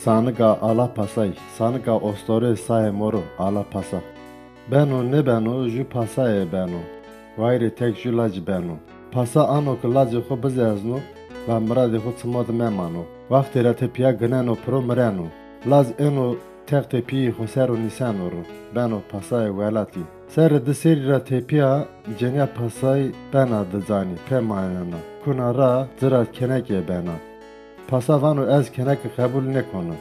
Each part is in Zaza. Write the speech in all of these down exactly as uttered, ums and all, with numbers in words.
Sanika Ala Pasay, sanika ostorê Sayê Moro, Ala Pasa. Beno nêbeno, jü pasayê beno. Wayirê tek jü lacî beno. Pasa ano ki lacê xo bizezno, la miradê xo çimo de memano. Wextê ra tepîya gineno piro mireno. Lac êno textê pîyê xo ser o nîseno ro, beno pasayê welatî. Serrê di serrî ra tepîya cenîya pasay bena di canî, pê manena. Kuna ra ci ra kenekê bena. Pasa vano ez kenekî qebul nêkono.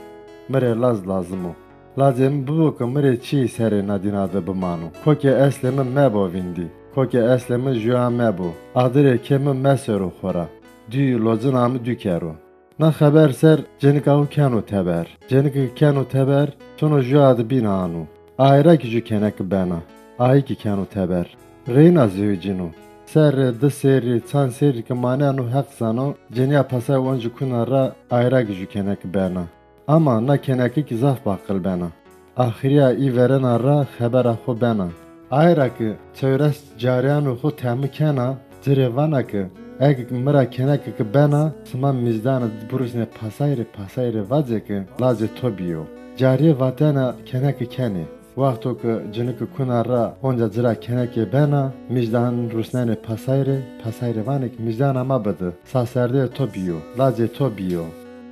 Mi rê lac lazim o. Lacê mi bibo ki mi rê çîyê serê na dîna de bimano. Kokê eslê mi mebo vîndî. Kokê eslê mi jüya mebo. Adirê kê mi mesero xo ra. Duyî locina mi dükero. Na xeber ser cenika xo keno teber. Ceniki keno teber, sono jüya de bîna ano. Aye ra ki jü keneki bena. Aye ki keno teber. Reyna zewicîno. Serrê, di serrî, çand serrî ki maneno Heq zano, cenîya pasay onci kuna ra, aye ra ki jü keneki bena. Ama na keneki ki zaf baqil bena. Axirîya î verena ra xebera xo bena. Aye ra ki çewres carîyanê xo temi kena, ci rê vana ki, eg mi ra keneki ki bena, sima mîjdane di birusnê pasay rê, pasay rê vacê ki lacê to bîyo. Carîye vatena keneki kenê. Wexto ki ciniki kuna ra onca ci ra kenekê bena, mîjdan rusnenê pasay rê, pasay rê vanê ki mîjdana ma bidi, saserdeyê to bîyo, lacê to bîyo.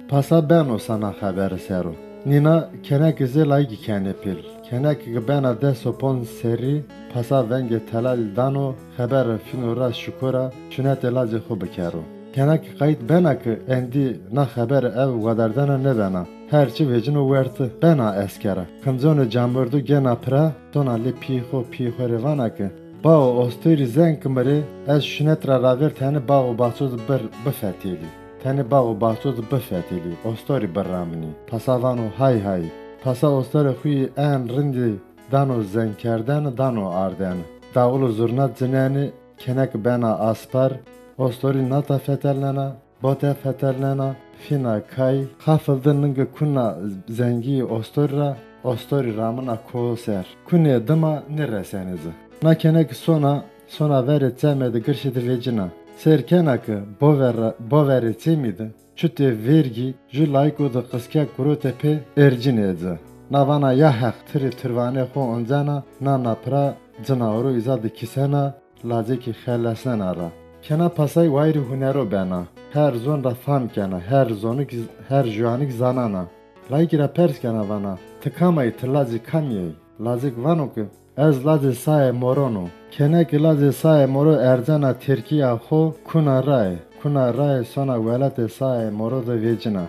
Pasa beno sa na xeberi ser o. Nîna kenekî zê layikî kenê pîl. Kenekî ki bena des û ponc serrî, pasa vengê telalî dano, xeberi fîno ra şuko ra, şunetê lacê xo bikero. Kenekî qayt bena ki endî na xeberi ev wedardena nêbena. Her çi vecîno werti, bena eskera. Kinconê camêrdû gêna pira, sona lê pîyê xo, pîyê xo rê vana ki, Bao, ostorî zeng ki mi rê, ez şunet ra ravêr tenê bax û baxço de bir, bifetelî. Tenê bax û baxço de bifetelî, ostorî birraminî. Pasa vano hay hay. Pasa ostorê xo yî en rindî dano zengkerdene, dano ardene. Dawul û zurna cinenê, keneki bena aspar, ostorî nata fetelnena, bote fetelnena, fîna kay, xafil di ningi kuna zengî ostorî ra, ostorî ramina koho ser. Kunê dima nêresenê ci. Na keneki sona, sona verê çemê de girşî de vecîna. Sêr kena ki bover ra, boverê çemî de çutê vergî jü layiko de qiskek gurote pê ercînê ci. Na vana ya Heq, tirî tirvanê xo oncena, na na pira cina oro îza de kîsena, lacekî xelesnena ra. Kena pasay wayirî hunero bena. Her zon ra fam kena, her zonik, her juanik zanana. Layikî ra pers kena vana, ti kam ay, ti lacê kamî yay? Lacek vano ki, ez lacê Sayê Moron o. Keneki lacê Sayê Moro ercena terkîya xo kuna raye. Kuna raye sona welatê Sayê Moro de vecîna.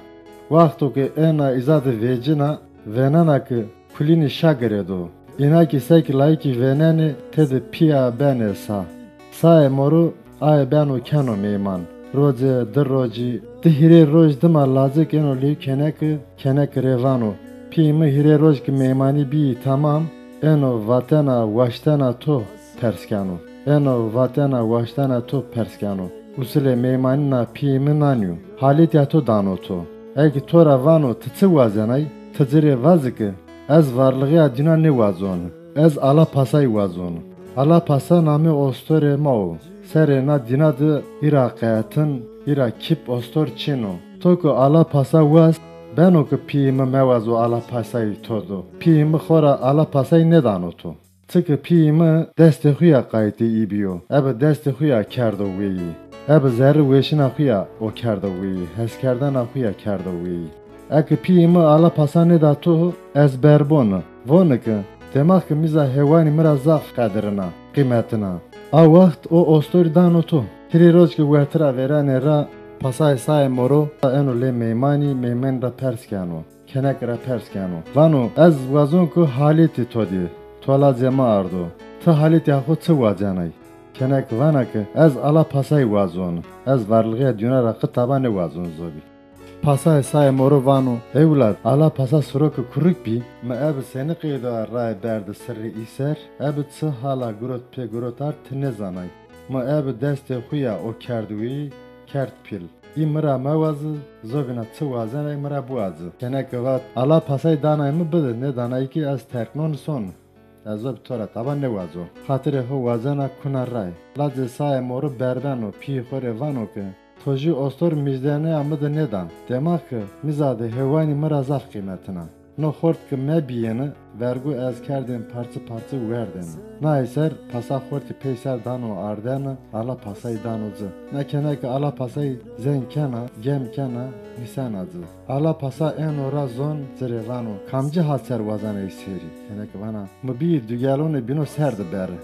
Wexto ki êna îza de vecîna, vênena ki kulînî şa girêdo. Îna kî seke layikî vênenê têde pîya benê sa. Sayê Moro aye beno keno meyman. Roce, di rocî, di hîrê roj dima lacek êno lê keneki, keneki rê vano, pîyê mi hîrê roj ki meymanî bîyî tamam, êno vatena waştena to pers keno. Êno vatena waştena to pers keno. Usilê meymanîna pîyê mi nanî yo. Halêtîya to dano to. Eke to ra vano ti çi wazenay, ti ci rê vaze ki ez varlixîya dîna nêwazonu. Ez Ala Pasay wazonu. Ala Pasa namê ostorê ma o. Serê na dîna de hîra qetin, hîra kîp ostor çin o. To ki Ala Pasa waz, beno ki pîyê mi mewazo Ala Pasay to do. Pîyê mi xo ra Ala Pasay nêdano to. Çike pîyê mi destê xo ya qaytê î bîyo. Ebe destê xo ya kerdo wêyî. Ebe zerrî weşîna xo ya o kerdo wêyî. Heskerdena xo ya kerdo wêyî. Eke pîyê mi Ala Pasa nêda to, ez berboni. Voni ki, demax ki mîza heywanî mi ra zaf qedirina, qîmetina. A wext o ostorî dano to. Hîrê roj ki werti ra vêrenê ra, pasayê Sayê Moro eno lê meymanî, meymanî ra pers keno. Keneki ra pers keno. Vano, ez wazon ki halêtî to dî. To lacê mi ardo. Ti halêtîya xo çi wazenay? Kenek vana ki, ez Ala Pasay wazon. Ez varlixîya dîna ra qitaba nêwazon zobî. Pasayê Sayê Moro vano, ewlad, Ala Pasa siro ki kurik bî, mi ebi senî qeydo a raye berde sirrê î ser, ebi çi hala girot pê girot ard ti nêzanay. Mi ebi destê xo ya o kerd wî, kerd pîl. Î mi ra mewazi, zobîna çi wazenay mi ra biwazi. Keneki vat, Ala Pasay danay mi bidi, nêdanay kî ez terknon son. Ez zobî to ra taba nêwazo. Xatirê xo wazena kuna ray. Lacê Sayê Moro berbeno, pîyê xo rê vano ki, To jû ostor mîzdeneya mi de nêdan. Dema ke mîza de heywanî mi ra zaf qîmetin a. No xort ke mebîyêne, vergu ez kerdên parçe parçe werdêne. Naye ser pasa xortî peyser dano ardene, ala pasayî dano ci. Na keneke ala pasayî zeng kena, gem kena, nîsena ci. Ala pasa êno ra zon ci rê vano, kamci hat ser wazanê serî? Keneke vana, mi bîyî dugelonê bîno ser de bere.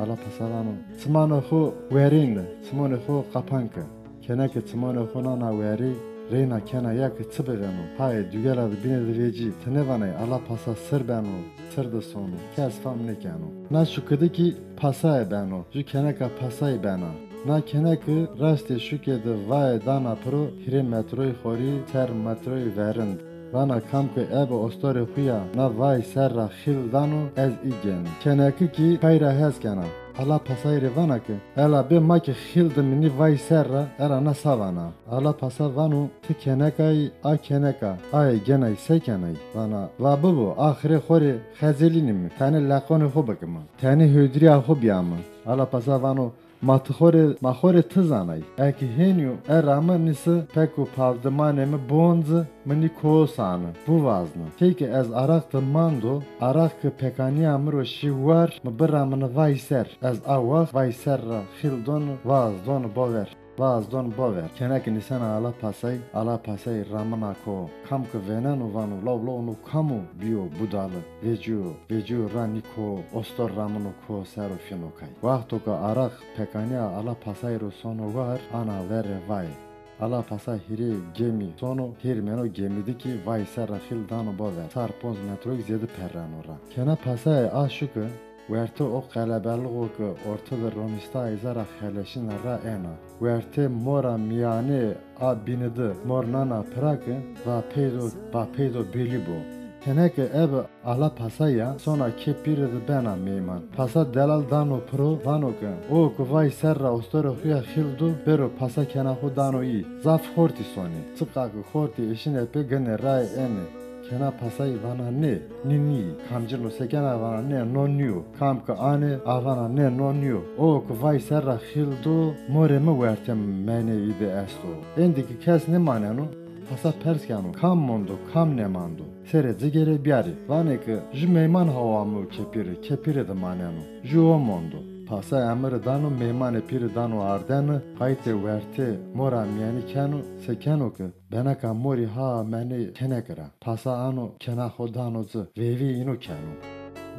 Ala pasa vano, çimanê xo werîne, çimonê xo qapan ke. Keneke çimanê xo nana werî, reyna kena ya ke çi bivêno. Hayê dugela de bîne de vecî, ti nêvanay ala pasa sir beno, sir de sono, kes fam nêkeno. Na şuke de kî pasaye beno, jû keneka pasayî bena. Na keneke rastê şuke de vaye dana piro, hîrê metroyî xorî, ser metroyî verind. Vana, kam ke ebe ostorê xo ya na vayî ser ra xîl dano, ez î gêne. Keneke kî pey ra hes kena. Ala pasayî rê vana ke, ela bê ma ke xîl dimînî vayî ser ra, ela na sa vana? Ala pasa vano, ti keneka yî, a keneka, aye genay se kenay? Vana, va bibo, axirê xo rê xecelînîme, tenê leqonê xo bikime, tenê hewdîrîya xo bîyame. Ala pasa vano, ma ti xo rê, ma xo rê ti zanay. Eke hênî yo, era mi nîse pek û paldimanê mi bonci, mi nî koo sane, bivazne. Key ke ez araq de mando, araq ke pekanîya mi ro şî war, mi biramine vayî ser. Ez a waxt vayî ser ra xîl done, vaz done bover. Vaz done bover. Keneke nîsena ala pasay, ala pasay ramina ko. Kam ke vêneno vano, law law no kam o bîyo budale. Vecîyo, vecîyo ra nî ko, ostor ramino ko ser o fîno kay. Waxto ke araq pekanîya ala pasay ro sono war, ana verê vayê. Ala pasa hîrê gemî sono, hîrmeno gemî de kî vayî ser ra xîl dano bover. Çar ponc metroyî zêde perreno ra. Kena pasayê a şuke, werte o qelebelixo ke orte de ronîsta îza ra xeleşîna ra êna. Werte mora mîyanê a bîne de mor nana pira ke, va peydo, va peydo bêlî bo. Keneke ebe ala pasa ya, sona kê pîre de bena meyman. Pasa delal dano piro, vano ke, o ke vayî ser ra ostorê xo ya xîl do, bêro pasa kena xo dano î. Zaf xortî sonê. Çiqa ke xortî eşîne pê gine rayê êne. Kena pasayî vana nê, nî nîyî. Kamcîno se kena vana nê, no nîyo. Kam ke anê, a vana nê, no nîyo. O ke vayî ser ra xîl do, morê mi werte menê î de esto. Êndî ke kes nêmaneno, pasa pers keno, kam mondo, kam nêmando? Serê ci gêrê bîyarê. Vanê ke jû meyman hawa amo kê pîre, kê pîre de maneno. Jû o mondo. Pasa emir dano, meymanê pîre dano ardene, qaytê wertê mora mîyanî keno, se keno ke beneka morî ha menê keneke ra. Pasa ano kena xo dano ci, veyvê îno keno.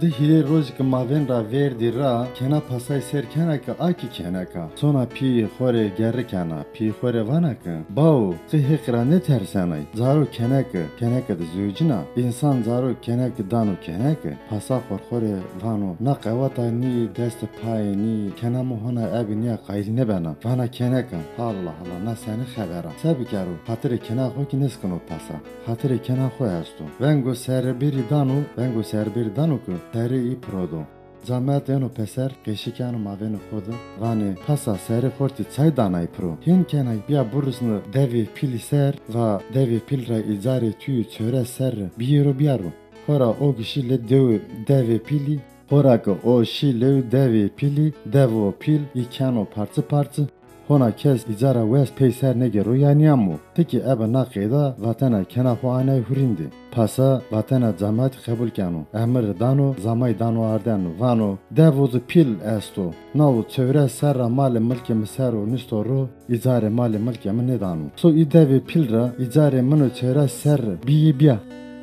Di hîrê rojî ke mavên ra vêrdî ra, kena pasay sêr kena ke a kî keneka. Sona pîyê xo rê gerre kena. Pîyê xo rê vana ke, bawo, ti Heqî ra nêtersenay? Caro keneke, keneke de zewcîna. Însan caro keneke dano keneke. Pasa xorxo rê vano, na qeweta nî, dest payê nî, kena mi hona ebe nîya qayîl nêbena. Vana keneka. Allah Allah, na senî xeber a? Se bikero? Xatirê kena xo kî nêskino pasa. Xatirê kena xo esto. Vengo serre bêrî dano, vengo serre bêrî dano ke serê î piro do. Camet êno peser, qeşî keno mavênê xo de, vanê, pasa serê xortî çay danay piro? Hên kenay, bîya burusne devê pîlî ser, va devê pîl ra îcarê tu yî çewres serre bîyêro bîyaro. Xora o kî şî lê dew, devê pîlî. Xora ke o şî lê devê pîlî, devo pîl î keno parçe parçe. Hona kes îcara wes peyser nêgêro ya nîyamo. Ti kî ebe na qeyda vatena kena xo anay hurîndî. Pasa vatena camatî qebul keno. Emir dano, zamay dano ardeno. Vano, devo de pîl esto. Nawo çewres serra malê milkê mi ser o nîsto ro, îcarê malê milkê mi nêdano. So î devê pîl ra îcarê min o çewres serre bîyî bîya.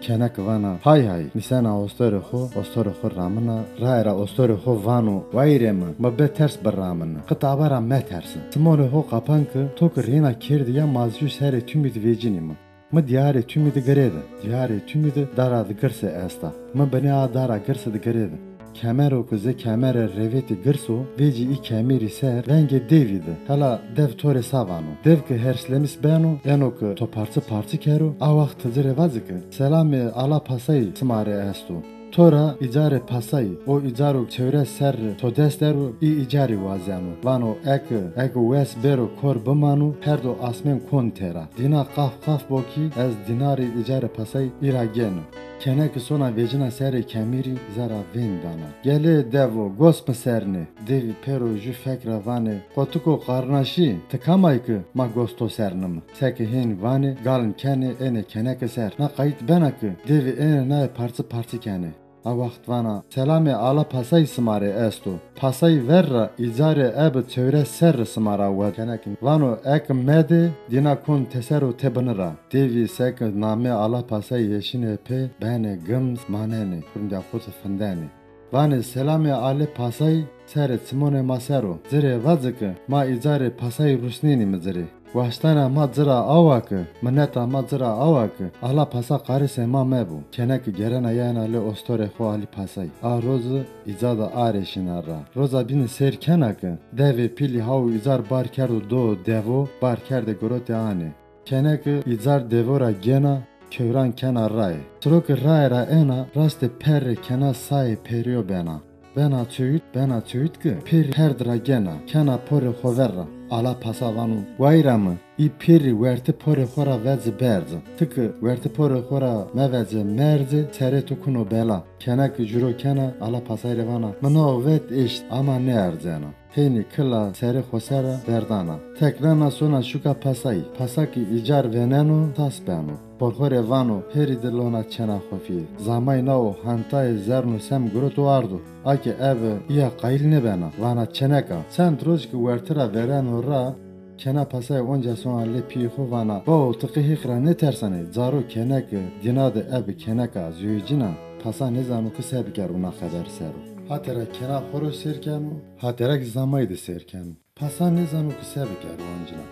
Keneke vana, hay hay, nîsena ostorê xo, ostorê xo ramina, raye ra ostorê xo vano, wayîrê mi, mi bê ters biramine, qe tabe ra meterse. Çimonê xo qapan ke, to ke reyna kerdî ya ma zî jû serê tûmî de vecînîme. Mi dîyarê tûmî de girêde, dîyarê tûmî de dara de girse esta. Mi binê a dara girse de girêde. Kemero ke zê kemerê rêvetî girs o, vecî î kemerî ser vengê devî de. Hela dev to rê sa vano? Dev ke herslemîs beno, êno ke to parçe parçe kero, a waxt ti ci rê vaze ke, selamê ala pasayî sima rê esto. To ra îcarê pasayî, o îcaro çewres serre to dest der o, î îcarî wazeno. Vano, eke, eke wes bêro kor bimano, her do asmên kon têra. Dîna qaf qaf bo kî ez dînarê îcarê pasayî î ra gêne. Keneki sona vecina serê kemîrî, îza ra vên dana. Gelê devo, gos mi ser nê. Devî pêro jû fek ra vanê, qotiko qarnaşî, ti kam ay ki ma gos to ser nimi? Seke hên vanê, galin kenê ênê keneki ser. Na qayît bena ki devî ênê naye parçi parçi kenê. A waxt vana, selamê Ala Pasay sima rê esto. Pasay ver ra îcarê ebi çewres serri sima ra wed. Keneki vano, eki medê, dîna kon teser û têbini ra. Devî seke namê Ala Pasay eşînê pê, benê gimz, manenê, kurmca xo ti findenê. Vanê, selamê Alê Pasay serê çimonê ma ser o. Ci rê vaci ki ma îcarê Pasay rusnênîme ci rê. Waştena ma ci ra awa ki, mineta ma ci ra awa ki, Ala Pasa qarisê ma mebo. Keneki gerena yayena lê ostorê xo Alî Pasay. A rozi îca di arê şîna ra. Roza bîni sêr kena ki, devê pîlî haw îcar bar kerdo do devo, bar kerdê girotê anê. Keneki îcar devo ra gêna, kewran kena raye. Çiro ki raye ra êna, rastê perrê kena sayê perîyo bena. Bena çoyut, bena çoyut ki pêrî perd ra gêna, kena porê xo ver ra. Ala Pasa vano, wayîra mi, î pêrî wertê porê xo ra veci berci. Ti ki wertê porê xo ra mevece merci, serê to kuno bela. Keneki curo kena, Ala Pasay rê vana, mi nao vet eşt, ama nêercena. Hênî kila serê xo ser ra verdana. Teknena sona şuka Pasayî. Pasa ki îcar vêneno, tas beno. Porxo rê vano, hêrî di lona çena xo fîyê. Zamay nao hentayê zerno sem giroto ardo. A ke ebe îya qayîl nêbena, vana çeneka. Çend roj ki werti ra vereno ra, kena Pasayî onca sona lê pîyê xo vana, bao ti qe Heq ra nêtersenê, caro keneki dîna di ebe keneka zewecîna, Pasa nêzano ki se bikero na xeber ser o. Hatê ra kena xo ro sêr keno, hatê ra ki Zamay di sêr keno. Pasa nêzano ki se bikero oncîna.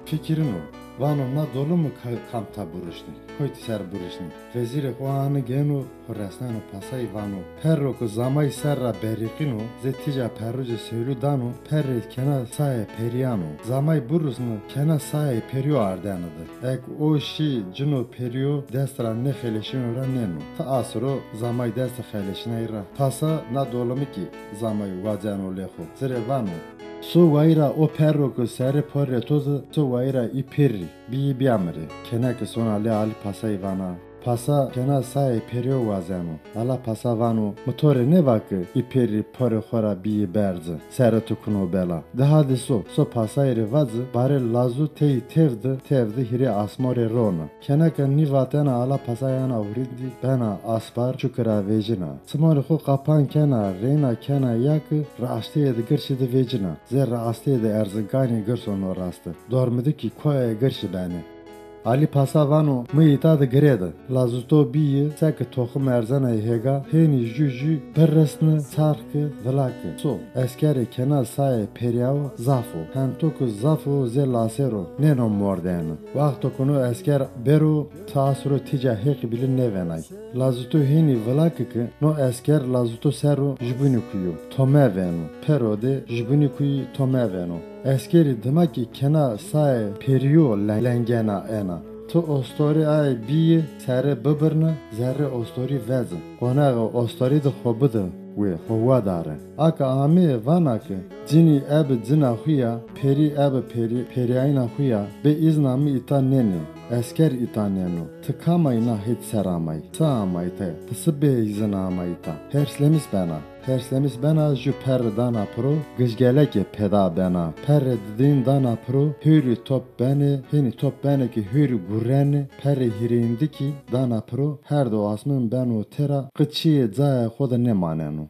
Fikirîno, vano na dolimi ka-, kamta burişnî, koytî ser burişnî. Vezîrê xo ani gêno, xo resneno Pasayî vano, perro ki Zamay ser ra berîqîno, zê tîca perrucê sewlû dano, perrê kena sayê perîyan o. Zamay burusni kena sayê perîyo ardeni di. Eg o şî cino perîyo dest ra nêxeleşîno ra nêno. Ti asiro Zamay destê xeleşînay ra. Pasa na dolimi kî Zamay waceno lê xo. Ci rê vano, so wayîra o perro ki serê porê to di, so wayîra î pêrî, bîyî bîya mi rê. Keneki sona lê Alî Pasayî vana, Pasa kena sayê pêrîyo wazeno. Ala Pasa vano, mi to rê nêva ki î pêrî porê xo ra bîyî berci, serê to kuno bela. De hadî so, so Pasayî rê vaci, barê lazû tey têv di, têv di hîrê asmorê roni. Keneke nî vatena Ala Pasayî ana hurîndî, bena aspar, çuki ra vejîna. Çimonê xo qapan kena, reyna kena ya ki raştîye di girşî di vecîna. Zê raştîye di erzinkanê girso no rasti. Dormi di kî koyê girşî benê. Alî Pasa vano, mi îta di girê di. Lazûto bîyî, seki toxim erzenay hêga, hênî jû jû birisni, çarx ki, vila ki. So, eskerê kena sayê perîyawo zaf o. Hento ki zaf o zê lasê ro nêno mordeni. Wexto ki no esker bêro, ti asiro tîca Heqî bîlî nêvenay. Lazûto hênî vila ki ki no esker lazûto ser o jubunî kuyo, tome veno. Pêro de jubunî kuyî tome veno. Eskerî dima ki kena sayê perîyo le-, lengena ena. Ti ostorî aye bîyî, sere bibirni, zerrê ostorî vezi. Qonaxê ostorî di xo bidi wê, xo wadare. A ki amê vana ki, cinî ebi cina xu ya, perî ebi perî, perîyayîna xu ya, bê îzna mi îta nênê, esker îta nêno. Ti kam ay, na hêt ser amay? Ti amay te, ti si bê îzin amay îta? Herslemîs bena. Herslemîs bena, jû perri dana piro, gijgelekê pêda bena. Perrê didîn dana piro, hêrî top benê, hênî top benê ki hêrî gurrenê, perrê hîrêyîndî kî dana piro, her do asmin beno têra, qi çîyê cayê xo de nêmaneno.